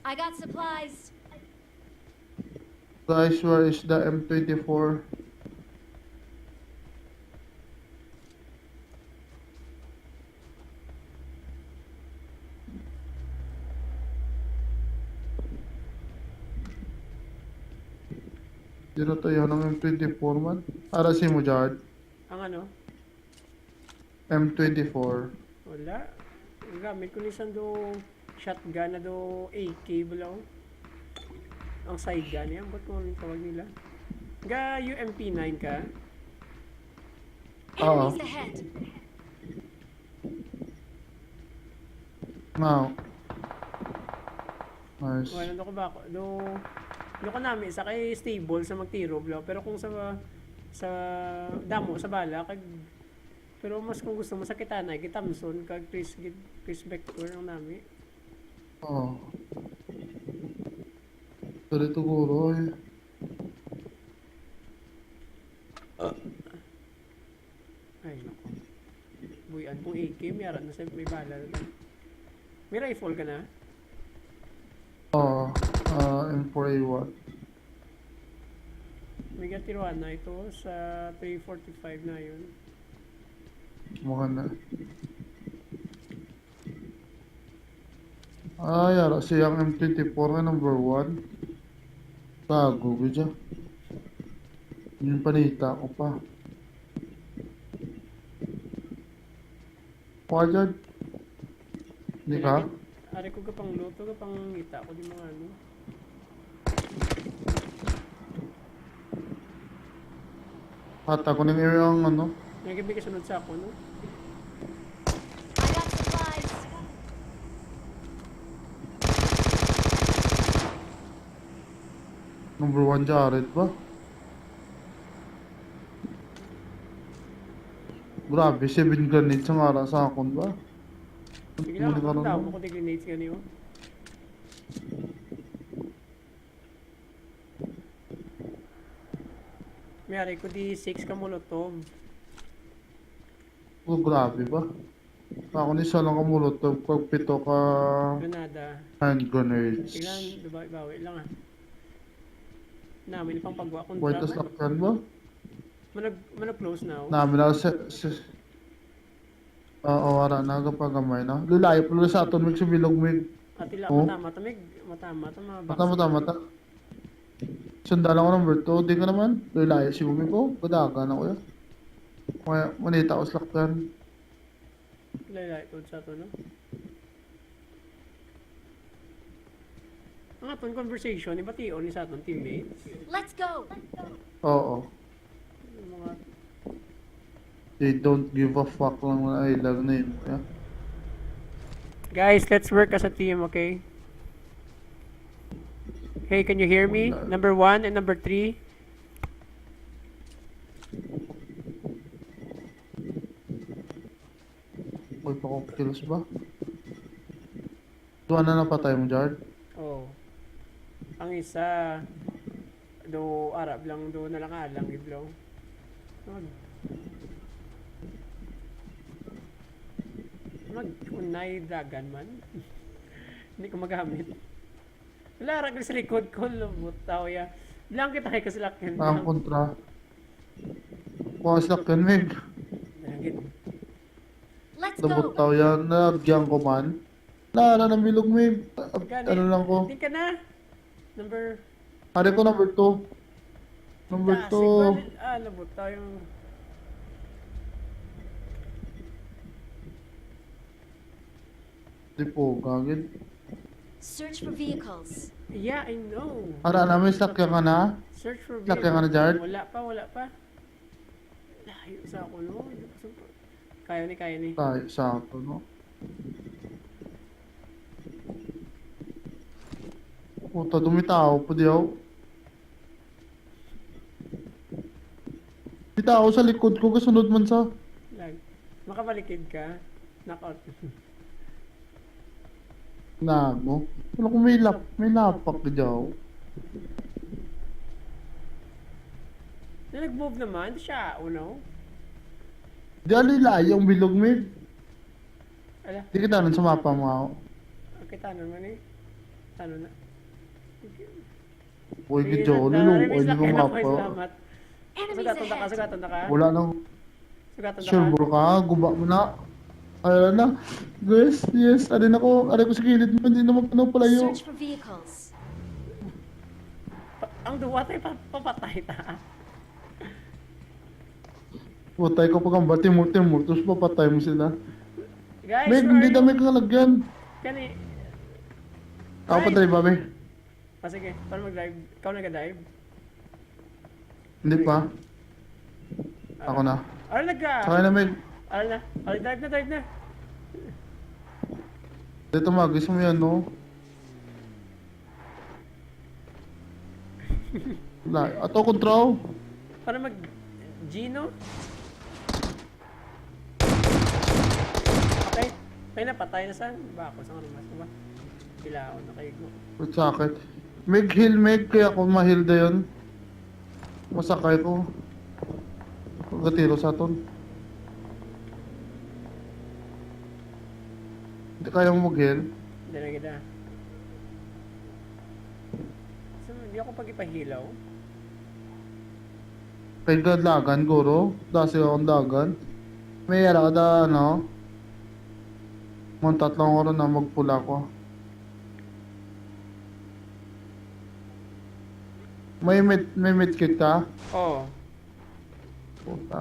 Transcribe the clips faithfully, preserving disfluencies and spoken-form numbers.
I got supplies. Guys, where is the M twenty-four? Dira tayo ng M twenty-four man. Ara si mo, Jard. Ang ano? M twenty-four. Wala. Ang gamit ko nisan do shotgun na do A K bala. Ang side gun yan. Ba't mo ang tawag nila? Ga U M P nine ka? Oo. Enemies ahead. Now. Nice. Wala na ko ba ako? Do, do ko nami sa kay stable sa magtiro bala. Pero kung sa sa damo sa bala kag pero mas kung gusto mo sa kitana kay Thompson kag Chris Chris Vector ang nami. Oh. Dali to guro eh. Ay, nako. Buyan kung A K, may ara na sa may bala na. May rifle ka na? Oh, uh, M four A one. May gatiruan na ito sa three forty-five na yun. Mukha na. Ay, ara siyang M twenty-four nga number one. Tago ko dyan. Yung panita ko pa. Kuha dyan. Hindi ka? Ari ko kapang luto, kapang ngita ko di mga ano. Hata ko ng area ang ano. Nagibig kasunod sa ako, no? I got supplies. Number one, Jared ba? Grabe, seven grenades ang ara sa akon ba? Sige lang, Muli ka ang ron, damo no? ko di grenades nga niyo. May ari ko di six ka molotov. Oh, grabe ba? Ako ni isa lang ka molotov, kag pito ka Granada. hand grenades. Sige lang, bawi-bawi lang ah. Namin pang pagwa kung White as lakyan ba? Manag, manag close na ako. Namin na sa, sa, oo, ara na, kapagamay na. Lulayo pa sa aton, mig subilog, mig. Ati la, Oh. Matama to, mig. Matama to, mga Mata, mata, mata. Sunda lang ko number two, di ka naman. Lulayo si Umi ko, gadagan ako yan. Kaya, manita ko sa lakyan. Laylay po sa to, no? Ang aton conversation, ibation ni sa aton teammates. Let's go. Oo. Yung mga They don't give a fuck lang na I love name. Yeah? Guys, let's work as a team, okay? Hey, can you hear me? Number one and number three. Uy, pa kills ba? Duha na napatay mo, Jard? Oh. Ang isa, do, arab lang, do, nalang-alang, gid lang. Mag, mag, unay dagan man. Hindi ko magamit. Wala, ra ko sa likod ko, lubot tao ya. Bilang kita kay kasilakyan. Ang kontra. Kuha sa akin, Mig. Nagit. Let's Lubot go. tao yan. Nagyang ko man. Wala, wala nang bilog, Mig. Ano lang ko. Hindi ka na. Number Hari ko number two. Number Ah, two. siguro, ah, lubot tao yung Di po, gagid. Search for vehicles. Yeah, I know. Ara na, may sakyan ka na? Search for Sakyan ka na, vehicle. Jard? Wala pa, wala pa. Layo sa ako, no? Kaya ni, kaya ni. Tayo sa ato, no? Puta, dumitaw po diyaw. Bitaw sa likod ko, kasunod man sa. Lag. Makabalikid ka. Knockout. Nago. Wala ko may lap, may lapak diyaw. Na nag-move naman siya, uno. Di ali layo ang bilog, Mig. Ala, Di kita nun sa mapa mo. kita naman eh. Ano na? Uy, Sige, gidyo, na- lulu, na-release uy, lang di ko kayo, mapa. salamat. Sugatan ta ka, sugatan ta ka. Wala nang Sugatan ta sure, ka. Bro, ka, guba mo na. Ay, wala na. Yes, yes, adi na ko, adi ko sa kilid mo, hindi naman pala palayo. Search for vehicles. Pa- ang duwa tayo pa, papatay ta. Patay ko pag ang batimor-timor, tapos papatay mo sila. Guys, Meg, where hindi are dami you? Kang lagyan. Kani? Ako pa drive, babe. Ah, sige. Paano mag-dive? Ikaw nag-dive? Hindi pa. Ako na. Aral nag- Sakay na, Meg. Aral na. Aral, dive na, dive na. Dito, magis mo yan, no? Wala. Ato, kontraw. Para mag Gino? Patay. Patay na, patay na sa ba ako sa rumas ko ba? Bilaon na kayo ko. Sakit. Meg, heal, Meg, kaya ako ma-heal dayon. Masakay ko. Pagkatiro sa aton. Hindi kaya mo mag-heal? Hindi na kita. So, hindi ako pag-ipahilaw. Kay gad lagan, guro. Dasi akong lagan. May yara ka da, ano? Muntat lang ko ron na magpula ko. May med, may medkit ka? Oo. Puta.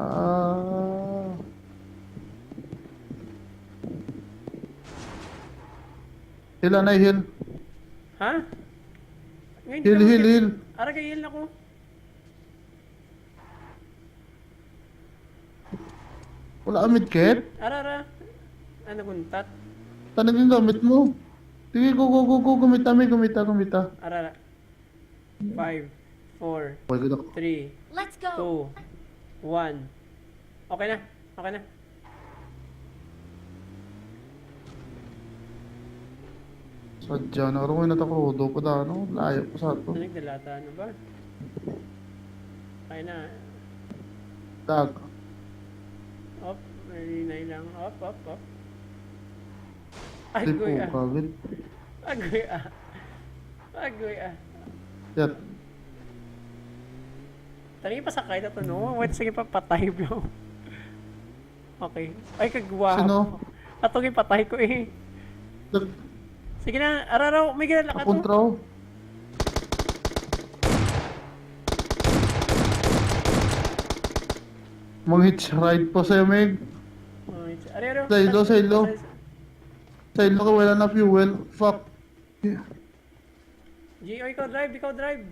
Hila na, heal. Ha? Ngayon Heal, ka heal, mag- heal. Ara kay heal na ko. Wala ka medkit? Ara, ara. Ano, guntat? Tanag yung gamit mo. Sige, go, go, go, go. Gumita, may gumita, gumita. Ara, ara. Five, four, Pwede na. three, Let's go. two, one. Okay na. Okay na. Sadya na rin, natakrudo pa da, no? Layo pa sa ato. Ano nagdalata? Ano ba? Kaya na. Tag. Op, marinay lang. Op, op, op. Ay, Di guy po, ah. kagad. Agoy ah. Agoy ah. Yat. Tani pa sakay na to, no? Wait, sige pa, patay, bro. Okay. Ay, kagwa. Sino? Ato, patay ko eh. Nag- Sige na, araraw, may ginala ka to. Apuntraw. Mag-hitch ride pa sa'yo, Meg. Ay, araraw. Sa ilo, sa ilo. Sa ilo ka, wala na fuel. Fuck. G O, ikaw drive, ikaw drive.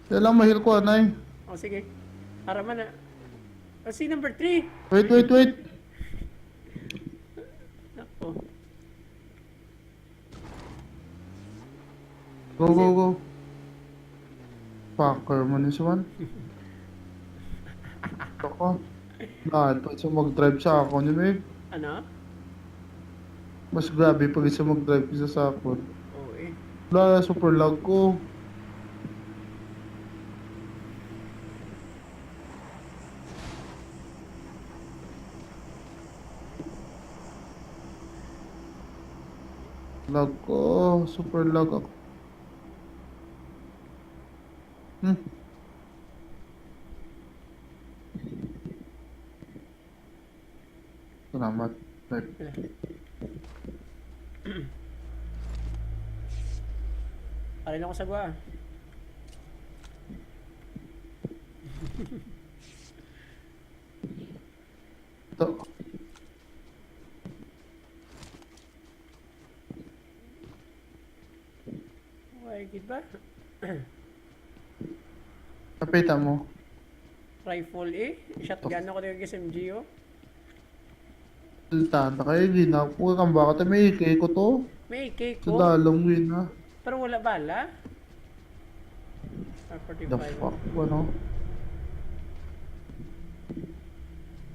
Kaya lang mahil ko, anay. O, sige. Para man na. O, si number three. Wait, wait, wait. Ako. Go, go, go. Fucker man yun, Juan. Ako. Lahat pa siya mag-drive sa ako ni Meg. Ano? Mas grabe pa siya mag-drive kaysa sa ako. Oo eh. Wala, super lag ko. Lag ko. Super lag ako. Hmm. Salamat. Like, Aray lang ko sa gwa. ito. Why, gid ba? Napita mo. Rifle eh. Shotgun ako tayo S M G oh. Tata kayo, gina ko. Kambaka to, may A K ko to. May A K Sa ko. dalong, gina. Pero wala bala. Ah, The forty-five. Fuck, ano?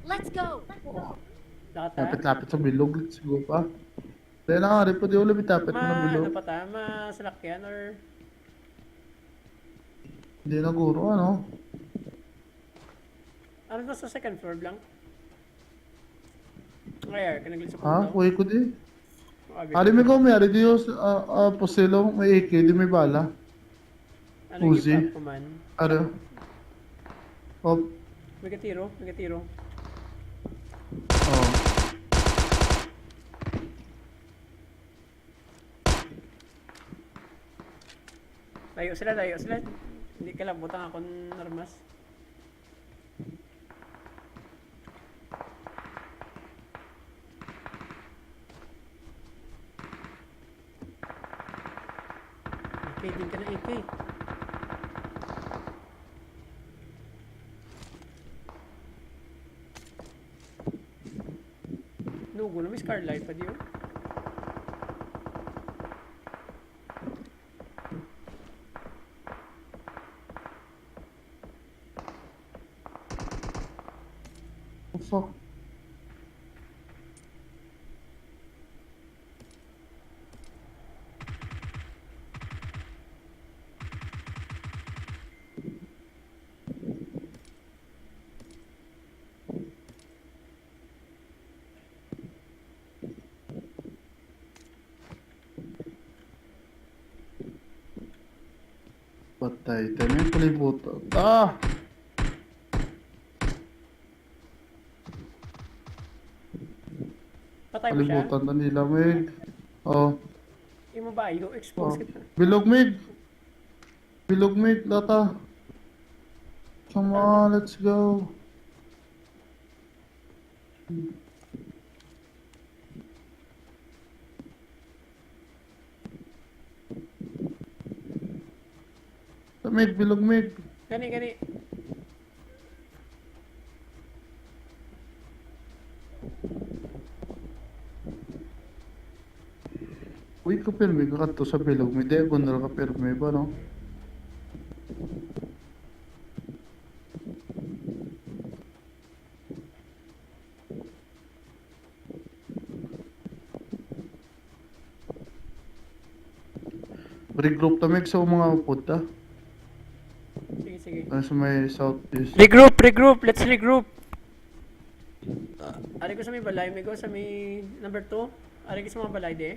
Let's go. Lakata? Lapit-lapit sa bilog, let's go pa. Kaya na nga, rin pwede ulit lapit mo ng Ma, bilog. Ano pa ta? Masalakyan or... Hindi na guro, ano? Ano na sa second floor lang? Ngayon, ka naglisok Ha? ko. Uy ko di. Ari mi ko, may ari diyo sa, ah, ah, pusilo, may A K, di may bala. Ano yung Uzi. Ipa ko man? Ari. Oh, May katiro, may katiro. Oh. Layo sila, layo sila. Hindi ka lang butang akong armas. A K din ka na, A K. Nugo na, may Scarlet pa diyo. Oh, fuck. Patay tayo. May palibutan. Ah! Patay mo siya? Palibutan na nila, Mig. Oh. Imo ba? You Oh. Exposed. Bilog, Mig. Bilog, Mig. Lata. Come on, let's go. Sa Mig, bilog, Mig. Gani, gani. Uy, kapirmi ka kadto sa bilog, may diagonal ka pirmi ba, no? Regroup ta, Meg, sa mga upod ta. Sige, sige. Ah, sa may southeast. Regroup, regroup. Let's regroup. Ari ko sa may balay, may ko sa may number two. Ari ko sa mga balay, di.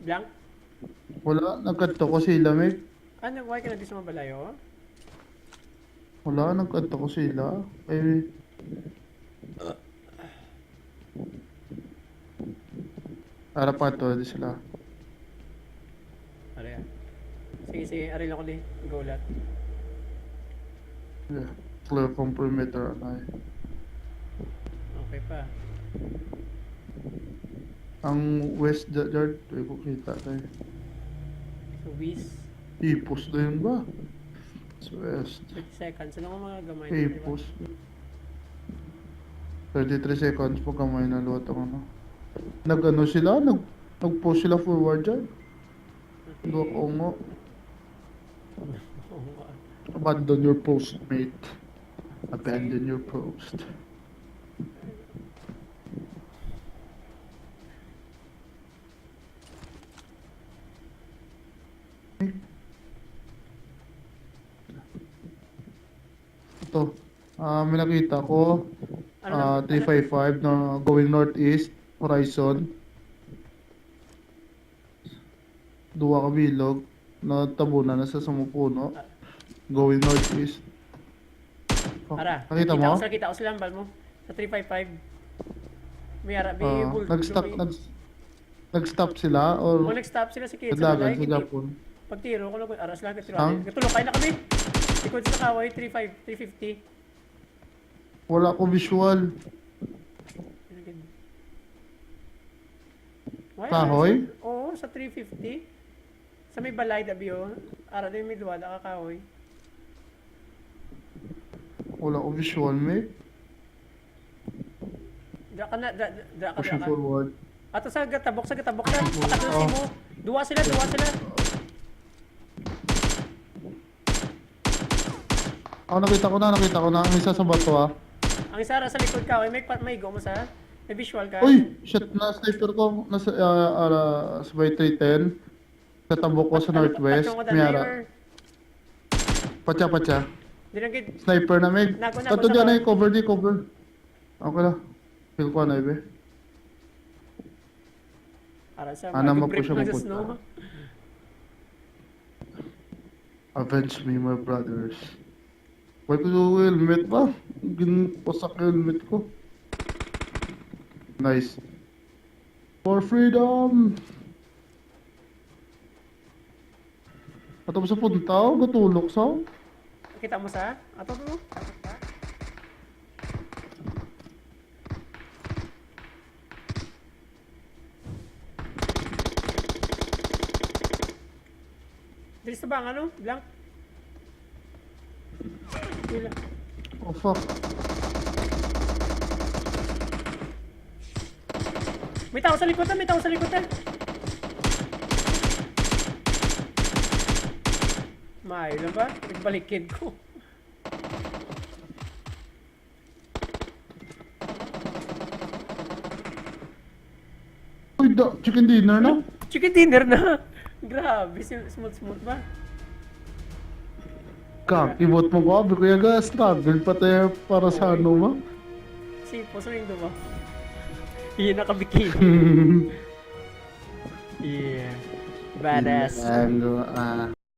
Blank. Wala, nagkadto ko sila, Meg. Ah, nag-, why ka na di sa mga balay, oh? Wala, nagkadto ko sila. Eh, ara pa to, di sila. Ari, ah. Sige, sige, ari lang ko di. Go, lat. Yeah. Clear from perimeter, anay. Okay pa. Ang west da-, yard, di ko kita tayo. Sa west. Ipos na yun ba? Sa west. Thirty seconds. Ano nga mga gamay na, di ba? Ipos. Thirty-three seconds pa gamay na luwat ang ano. Nag-ano sila? Nag-, nag-push sila forward dyan. Okay. Duwa ka ungo. Abandon your post, mate. Abandon your post. Ito. Ah, may nakita ko. Ano na? Ah, three five five na going northeast, horizon. Duwa ka bilog, natabunan na sa sumupuno. Going northeast. Oh, ara, nakita mo? Nakita ko sila, kita ko sila, ambal mo. Sa three five five. May ara, may Ah, bulldog, nag-stop, may nag-, nag-stop sila or Oh, nag-stop sila sa kid-, sa naglagan balay, sa hindi. Japon? Pagtiro ko lang, ara sila, katiro. Ang? Katulog, kain na kami. Likod sa kaway, three five, three fifty. Wala ko visual. Wala. Kahoy? Sa, oo, sa three fifty. Sa may balay, dabi, oh. Ara din may duwa, da ka kahoy. Wala ko visual, mate. Dra ka na, dra, dra, dra ka, Pushing dra ka. Forward. Ato sa gatabok, sa gatabok na. Pushing forward. Patakbo si mo. Duwa sila, duwa sila. Oh, nakita ko na, nakita ko na. Ang isa sa bato, ah. Ang isa ra sa likod ka, may pa-, may go mo sa, may visual ka. Uy! Shit, na sniper ko. Nasa, ah, ah, sa may three ten. Sa tabok ko sa northwest. May ara. Patya, patya. Sniper na, Meg. Ato dyan, eh, cover, di cover. Okay lang. Feel ko na, ibe. Para sa Ana, mga mapush brief ako na sa punta. snow. Avenge me, my brothers. Why ko helmet ba? Ginpasak yung helmet ko. Nice. For freedom! Ato sa punta, oh, gatulok sa. Kita mo sa? Ato to. Dili sa bang, ano? Blank. Wala. Oh, fuck. May tao sa likod na, may tao sa likod na. Maayo lang ba? Nagbalikid ko. Uy, da, chicken dinner na? Chicken dinner na. Grabe, si smooth smooth ba? Kakibot mo ko, abi ko yung struggle pa tayo para sa ano ba? Si Poso yung dumo. Yun, nakabikini. Yeah. Badass. Ang, ah,